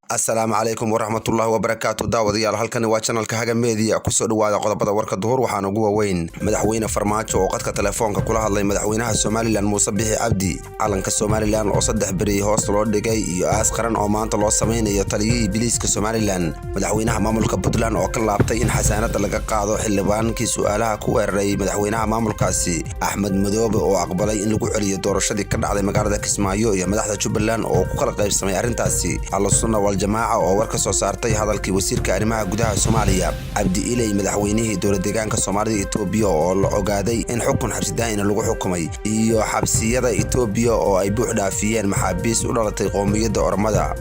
Asalaamu calaykum waraxmatullaahi wabarakaatu. Daawadayaal, halkani waa channelka Haga Media. Kusoo dhawaada qodobada warka duhur. Waxaana ugu waaweyn Madaxweyne Farmaajo oo qadka telefoonka kula hadlay madaxweynaha Somaliland Muuse Bixi Cabdi, calanka Somaliland oo 3 beri hoos loo dhigay, iyo aas qaran oo maanta loo samaynayo taliyihii biliiska Somaliland, madaxweynaha maamulka Puntland oo ka laabtay in xasaanada laga qaado xildhibaankii su'aalaha ku weeraray madaxweynaha maamulkaasi, Axmed Madoobe oo aqbalay in lagu celiyo doorashadii ka dhacday magaalada Kismaayo, iyo madaxda Jubbaland oo ku kala qaybsamay arrintaasi, Ahlusunna Waljamaaca oo war ka soo saartay hadalkii wasiirka arrimaha gudaha Soomaaliya, Cabdi Iley, madaxweynihii dowlad deegaanka Soomaalida Itoobiya oo la ogaaday in xukun xabsidaa'ina lagu xukumay, iyo xabsiyada Itoobiya oo ay buux dhaafiyeen maxaabiis u dhalatay qoomiyadda Ormada.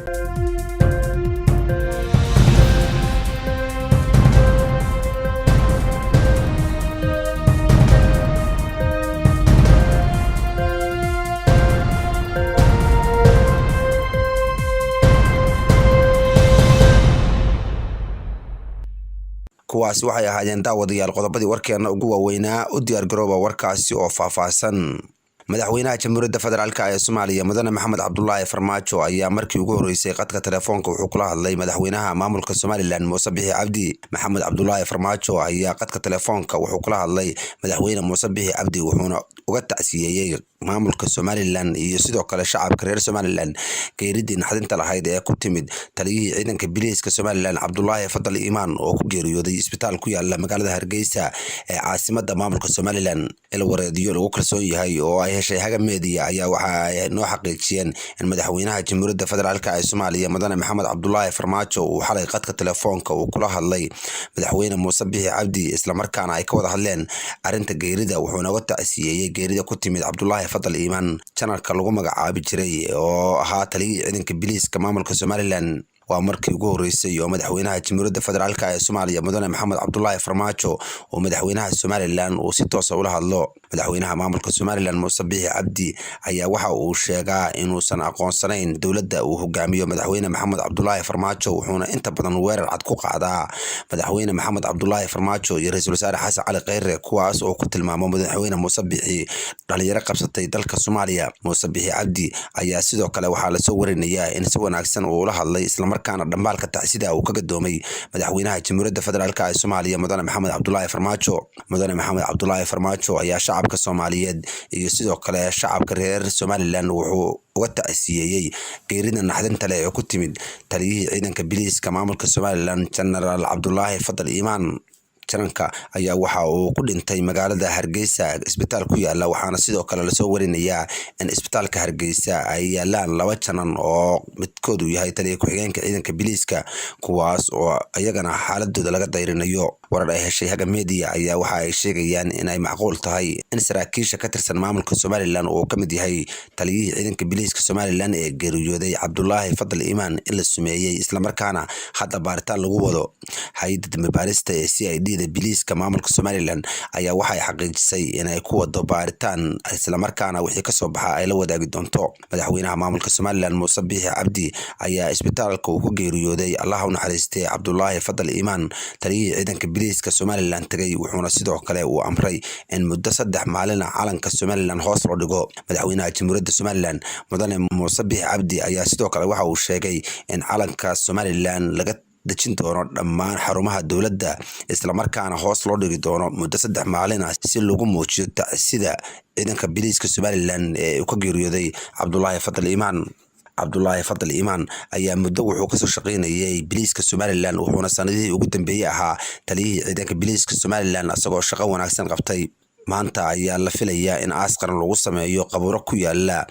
Kuwaasi waxay ahaayeen, daawadayaal, qodobadii warkeena ugu waaweynaa. U diyaargarooba warkaasi oo faahfaahsan. Madaxweynaha Jamhuuriyadda Federaalk ee Soomaaliya, Mudane Maxamed Cabdulaahi Farmaajo, ayaa markii ugu horreysay qadka telefoonka wuxuu kula hadlay madaxweynaha maamulka Somaliland Muuse Bixi Cabdi. Maxamed Cabdulaahi Farmaajo ayaa qadka telefoonka wuxuu kula hadlay madaxweyne Muuse Bixi Cabdi, wuxuuna uga tacsiyeeyey maamulka Somaliland iyo sidoo kale shacabka reer Somaliland geeridii naxdinta lahayd ee ku timid taliyihii ciidanka biliiska Somaliland Cabdulaahi Fadal Iimaan oo ku geeriyooday isbitaal ku yaala magaalada Hargeysa ee caasimada maamulka Somaliland. Ilwareedyo lagu kalsoon yahay oo ay heshay Haga Media ayaa waxa ay noo xaqiijiyeen in madaxweynaha Jamhuuriyadda Federaalk ee Soomaaliya, Mudane Maxamed Cabdulaahi Farmaajo, uu xalay qadka telefoonka uu kula hadlay madaxweyne Muuse Bixi Cabdi, islamarkaana ay ka wada hadleen arrinta geerida, wuxuuna uga tacsiyeeyey geerida ku timid Cabdulaahi Fadal Iimaan, janarka lagu magacaabi jiray oo ahaa taliyihii ciidanka biliiska maamulka Somaliland. Waa markii ugu horreysay oo madaxweynaha Jamhuuriyadda Federaalk ee Soomaaliya, Mudane Maxamed Cabdulaahi Farmaajo, oo madaxweynaha Somaliland uu si toosa ula hadlo. Madaxweynaha maamulka Somaliland Muuse Bixi Cabdi ayaa waxa uu sheegaa inuusan aqoonsanayn dowladda uu hogaamiyo madaxweyne Maxamed Cabdulaahi Farmaajo, wuxuuna inta badan weerar cad ku qaadaa madaxweyne Maxamed Cabdulaahi Farmaajo iyo ra-iisul wasaare Xasan Cali Kheyre, kuwaas oo ku tilmaamo madaxweyne Muuse Bixi dhalinyaro qabsatay dalka Soomaaliya. Muuse Bixi Cabdi ayaa sidoo kale waxaa lasoo warinayaa in si wanaagsan uu ula hadlay, islamarkaana dhambaalka tacsida uu ka gadoomay madaxweynaha Jamhuuriyadda Federaalk ee Soomaaliya, Mudane Maxamed Cabdulaahi Farmaajo. Mudane Maxamed Cabdulaahi Farmaajo ayaa shacabka Soomaaliyeed iyo sidoo kale shacabka reer Somaliland wuxuu uga tacsiyeeyey geerida naxdinta leh ee ku timid taliyihii ciidanka biliiska maamulka Somaliland, Jenaraal Cabdulaahi Fadal Iimaan. Jananka ayaa waxa uu ku dhintay magaalada Hargeysa isbitaal ku yaala, waxaana sidoo kale lasoo warinayaa in isbitaalka Hargeysa ay yaalaan 2 janan oo midkoodu yahay taliya ku-xigeenka ciidanka biliiska, kuwaas oo iyagana xaaladooda laga dayrinayo. Warar ay heshay Haga Media ayaa waxa ay sheegayaan in ay macquul tahay in saraakiisha ka tirsan maamulka Somaliland uu ka mid yahay taliyihii ciidanka biliiska Somaliland ee geeriyooday Cabdulaahi Fadal Iimaan in la sumeeyey, islamarkaana hadda baaritaan lagu wado. Hay-adda dambibaarista ee CID da biliiska maamulka Somaliland ayaa waxay xaqiijisay inay ku wado baaritaan, islamarkaana wixii kasoo baxa ay la wadaagi doonto. Madaxweynaha maamulka Somaliland Muuse Biixi Cabdi ayaa isbitaalka uu ku geeriyooday, Allah u naxariistay, Cabdulaahi Fadal Iimaan, taliyihii ciidanka biliiska Somaliland tagay, wuxuuna sidoo kale uu amray in muddo 3 maalina calanka Somaliland hoos loo dhigo. Madaxweynaha Jamhuuriyadda Somaliland, Mudane Muuse Biixi Cabdi, ayaa sidoo kale waxa uu sheegay in calanka Somaliland laga dejin doono dhammaan xarumaha dowladda, islamarkaana hoos loo dhigi doono muddo 3 maalin ah si lagu muujiyo tacsida ciidanka biliiska Somaliland ee uu ka geeriyooday Cabdulaahi Fadal Iimaan. Cabdulaahi Fadal Iimaan ayaa muddo wuxuu kasoo shaqaynayay biliiska Somaliland, wuxuuna sanadihii ugu dambeeyey ahaa taliyihii ciidanka biliiska Somaliland, isagoo shaqo wanaagsan qabtay. Maanta ayaa la filayaa in aas qaran lagu sameeyo qabuuro ku yaala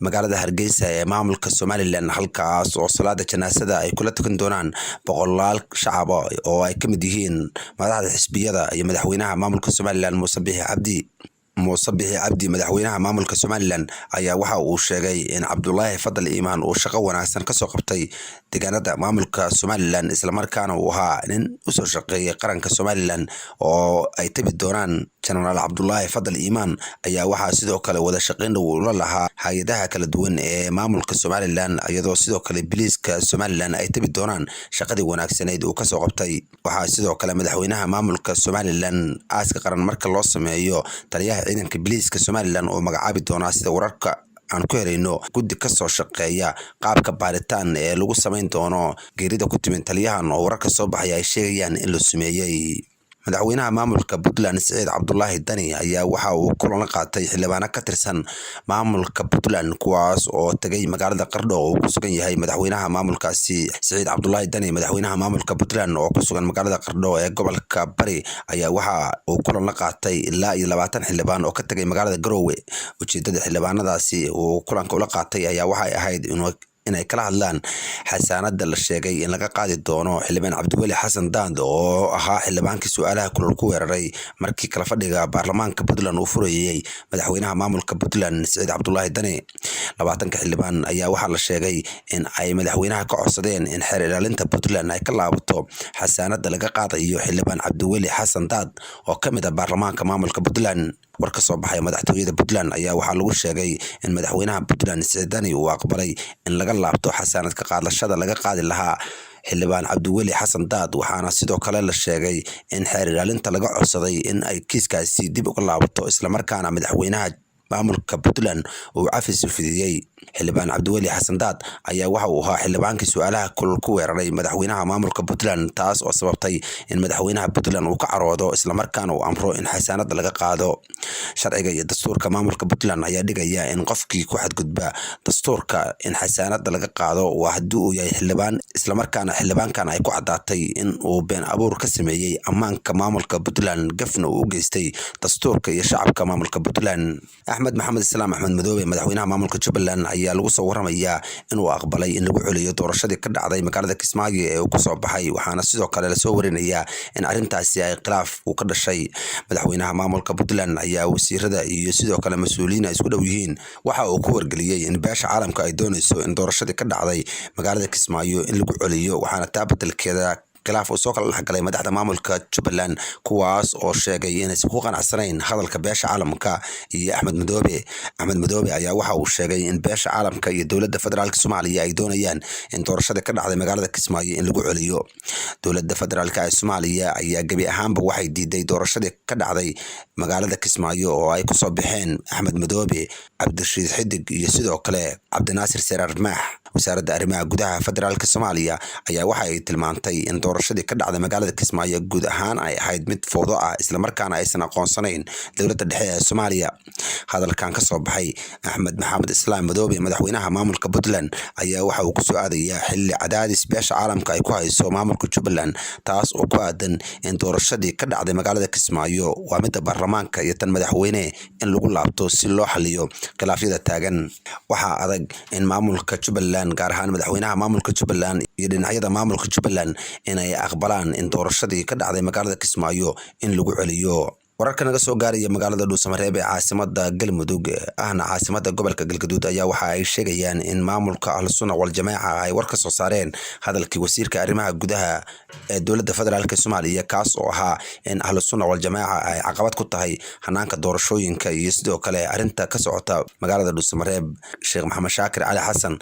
magaalada Hargeysa ee maamulka Somaliland, halkaas oo salaada janaasada ay kula tukan doonaan boqolaal shacaba oo ay ka mid yihiin madaxda xisbiyada iyo madaxweynaha maamulka Somaliland Muuse Bixi Cabdi. Muuse Bixi Cabdi, madaxweynaha maamulka Somaliland, ayaa waxa uu sheegay in Cabdulaahi Fadal Iimaan uu shaqo wanaagsan kasoo qabtay deegaanada maamulka Somaliland, islamarkaana uu ahaa nin usoo shaqeeyay qaranka Somaliland oo ay tabi doonaan. Jenaraal Cabdulaahi Fadal Iimaan ayaa waxaa sidoo kale wada shaqayn dhow ula lahaa hay-adaha kala duwan ee maamulka Somaliland, iyadoo sidoo kale biliiska Somaliland ay tabi doonaan shaqadii wanaagsaneyd uu kasoo qabtay. Waxaa sidoo kale madaxweynaha maamulka Somaliland aaska qaran marka loo sameeyo taliyaha ciidanka biliiska Somaliland oo magacaabi doonaa, sida wararka aan ku helayno guddi kasoo shaqeeya qaabka baaritaan ee lagu samayn doono geerida ku timid taliyahan oo wararka soo baxaya ay sheegayaan in la sumeeyey. Madaxweynaha maamulka Puntland Siciid Cabdulaahi Dani ayaa waxa uu kulan la qaatay xildhibaano ka tirsan maamulka Puntland, kuwaas oo tagay magaalada Qardho oo uu ku sugan yahay madaxweynaha maamulkaasi Siciid Cabdulaahi Dani. Madaxweynaha maamulka Puntland oo ku sugan magaalada Qardho ee gobolka Bari ayaa waxa uu kulan la qaatay ilaa iyo 20 xildhibaan oo ka tagay magaalada Garowe. Ujeedada xildhibaanadaasi uu kulanka ula qaatay ayaa waxay ahayd inay kala hadlaan xasaanada la sheegay in laga qaadi doono xildhibaan Cabdiweli Xasan Daand oo ahaa xildhibaankii su'aalaha kulul ku weeraray markii kala fadhiga baarlamaanka Puntland uu furayay madaxweynaha maamulka Puntland Siciid Cabdulaahi Dani. 20-ka xildhibaan ayaa waxaa la sheegay in ay madaxweynaha ka codsadeen in xeer ilaalinta Puntland ay ka laabato xasaanada laga qaadayo xildhibaan Cabdiweli Xasan Daad oo ka mid ah baarlamaanka maamulka Puntland. War ka soo baxay madaxtooyada Puntland ayaa waxaa lagu sheegay in madaxweynaha Puntland Siciid Dani uu aqbalay in laga laabto xasaanad ka qaadashada laga qaadi lahaa xildhibaan Cabdiweli Xasan Daad, waxaana sidoo kale la sheegay in xeer ilaalinta laga codsaday in ay kiiskaasi dib uga laabato, islamarkaana madaxweynaha maamulka Puntland uu cafis fidiyey. Xildhibaan Cabdiweli Xasan Daad ayaa waxa uu ahaa xildhibaankii su'aalaha kulul ku weeraray madaxweynaha maamulka Puntland, taas oo sababtay in madaxweynaha Puntland uu ka caroodo islamarkaana uu amro in xasaanada laga qaado. Sharciga iyo dastuurka maamulka Puntland ayaa dhigaya in qofkii ku xadgudba dastuurka in xasaanada laga qaado waa haddii uu yahay xildhibaan, islamarkaana xildhibaankan ay ku caddaatay in uu been abuur ka sameeyey ammaanka maamulka Puntland, gafna uu u geystay dastuurka iyo shacabka maamulka Puntland. Axmed Maxamed Islaam Axmed Madoobe, madaxweynaha maamulka Jubbaland, ayaa lagu soo waramayaa inuu aqbalay in lagu celiyo doorashadii ka dhacday magaalada Kismaayo ee uu kusoo baxay, waxaana sidoo kale lasoo warinayaa in arrintaasi ay khilaaf uu ka dhashay. Madaxweynaha maamulka Puntland ayaa wasiirada iyo sidoo kale mas-uuliyiin ay isku dhow yihiin waxa uu ku wargeliyey in beesha caalamka ay doonayso in doorashadii ka dhacday magaalada Kismaayo in lagu celiyo, waxaana taa bedelkeeda khilaaf uu soo kala dhexgalay madaxda maamulka Jubbaland, kuwaas oo sheegay inaysan ku qanacsanayn hadalka beesha caalamka iyo Axmed Madoobe. Axmed Madoobe ayaa waxa uu sheegay in beesha caalamka iyo dowladda federaalka Soomaaliya ay doonayaan in doorashada ka dhacday magaalada Kismaayo in lagu celiyo. Dowladda federaalka ee Soomaaliya ayaa gebi ahaanba waxay diiday doorashadii ka dhacday magaalada Kismaayo oo ay kusoo baxeen Axmed Madoobe, Cabdirashiid Xidig iyo sidoo kale Cabdinaasir Seraar Maax. Wasaaradda arrimaha gudaha federaalka Soomaaliya ayaa waxa ay tilmaantay in doorashadii ka dhacday magaalada Kismaayo guud ahaan ay ahayd mid fowdo ah, islamarkaana aysan aqoonsanayn dowladda dhexe ee Soomaaliya. Hadalkan ka soo baxay Axmed Maxamed Islaam Madoobe, madaxweynaha maamulka Puntland, ayaa waxa uu kusoo aadayaa xilli cadaadis beesha caalamka ay ku hayso maamulka Jubbaland, taas oo ku aadan in doorashadii ka dhacday magaalada Kismaayo, waa midda baarlamaanka iyo tan madaxweyne, in lagu laabto si loo xaliyo khilaafyada taagan. Waxaa adag in maamulka Jubbaland, gaar ahaan madaxweynaha maamulka Jubbaland iyo dhinacyada maamulka Jubbaland, inay aqbalaan in doorashadii ka dhacday magaalada Kismaayo in lagu celiyo. Wararka naga soo gaaraya magaalada Dhuusamareeb ee caasimada Galmudug ahna caasimada gobolka Galgaduud ayaa waxa ay sheegayaan in maamulka Ahlusunna Waljamaaca ay war ka soo saareen hadalkii wasiirka arrimaha gudaha ee dowladda federaalk Soomaaliya, kaas oo ahaa in Ahlusunna Waljamaaca ay caqabad ku tahay hanaanka doorashooyinka iyo sidoo kale arrinta ka socota magaalada Dhuusamareeb. Sheekh Maxamed Shaakir Cali Xasan,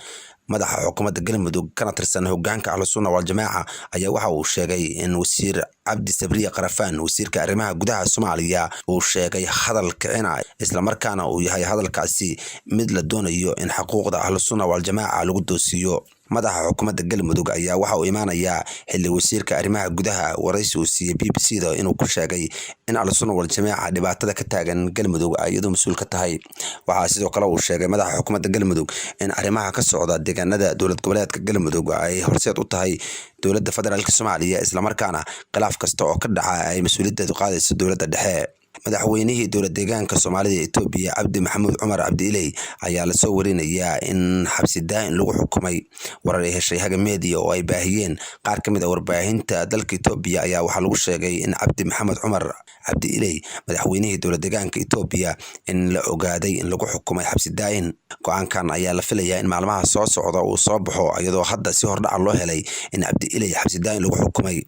madaxa xukuumadda Galmudug kana tirsan hogaanka Ahlusunna Waljamaaca, ayaa waxa uu sheegay in wasiir Cabdi Sabriye Qarafaan, wasiirka arrimaha gudaha Soomaaliya, uu sheegay hadal kicina, islamarkaana uu yahay hadalkaasi mid la doonayo in xuquuqda Ahlusunna Waljamaaca lagu doosiyo. Madaxa xukuumadda Galmudug ayaa waxa uu imaanayaa xilli wasiirka arrimaha gudaha waraysi uu siiyey BBC da inuu ku sheegay in Ahlusunna Waljamaaca dhibaatada ka taagan Galmudug ay iyadoo mas-uul ka tahay. Waxaa sidoo kale uu sheegay madaxa xukuumadda Galmudug in arrimaha ka socda deegaanada dowlad goboleedka Galmudug ay horseed u tahay dowladda federaalk Soomaaliya, islamarkaana khilaaf kasta oo ka dhaca ay mas-uuliyaddeedu qaadayso dowladda dhexe. Madaxweynihii dowlad deegaanka Soomaalida Itoobiya Cabdi Maxamuud Cumar Cabdi Iley ayaa lasoo warinayaa in xabsi daa'in lagu xukumay. Warar ay heshay Haga Media oo ay baahiyeen qaar ka mid ah warbaahinta dalka Itoobiya ayaa waxaa lagu sheegay in Cabdi Maxamed Cumar Cabdi Iley, madaxweynihii dowlad deegaanka Itoobiya, in la ogaaday in lagu xukumay xabsi daa'in. Go-aankan ayaa la filayaa in maalmaha soo socda uu soo baxo, iyadoo hadda si hordhaca loo helay in Cabdi Iley xabsi daa'in lagu xukumay.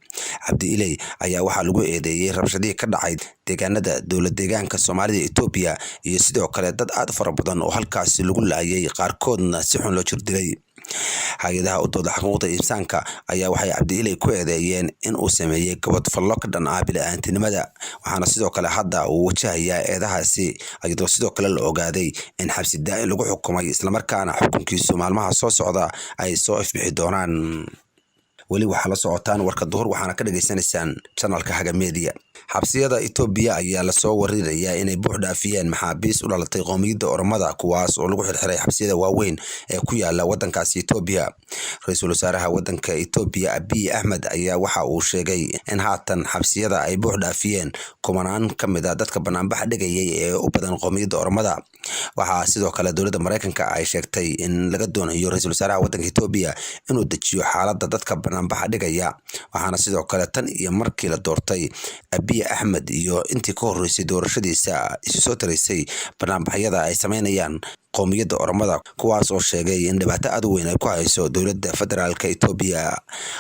Cabdi Iley ayaa waxaa lagu eedeeyey rabshadihii ka dhacay deegaanada dowlad deegaanka Soomaalida Itoobiya iyo sidoo kale dad aad u fara badan oo halkaasi lagu laayay, qaarkoodna si xun loo jirdilay. Hay-adaha u dooda xuquuqda insaanka ayaa waxay Cabdi Iley ku eedeeyeen in uu sameeyey gabadfallo ka dhan ah bili-aantinimada, waxaana sidoo kale hadda uu wajahayaa eedahaasi, iyadoo sidoo kale la ogaaday in xabsi daa'in lagu xukumay, islamarkaana xukunkiisu maalmaha soo socda ay soo ifbixi doonaan. Weli waxaa la socotaan warka duhur, waxaana ka dhagaysanaysaan janalka Haga Media. Xabsiyada Itoobiya ayaa lasoo warinayaa inay buux dhaafiyeen maxaabiis u dhalatay qoomiyadda Oromada, kuwaas oo lagu xirxiray xabsiyada waaweyn ee ku yaala wadankaasi Itoobiya. Ra-iisul wasaaraha wadanka Itoobiya Abiy Axmed ayaa waxa uu sheegay in haatan xabsiyada ay buux dhaafiyeen kumanaan ka mid a dadka banaanbaxa dhigayay ee u badan qoomiyadda Oromada. Waxaa sidoo kale dowladda Mareykanka ay sheegtay in laga doonayo ra-iisul wasaaraha wadanka Itoobiya inuu dejiyo xaaladda dadka banaanbaxa dhigaya. Waxaana sidoo kale tan iyo markii la doortay Abiy Axmed iyo intii ka horreysay doorashadiisa isu soo taraysay banaanbaxyada ay sameynayaan qoomiyadda Oromada, kuwaas oo sheegay in dhibaato aad u weyn ay ku hayso dowladda federaalka Itoobiya.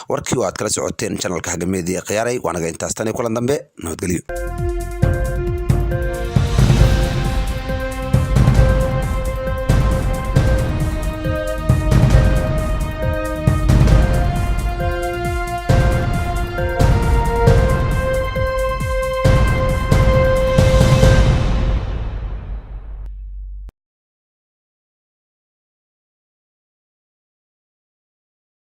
Warkii oo aad kala socoteen janalka Haga Media khiyaaray waanaga intaas. Tan iyo kulan dambe, nabadgelyo.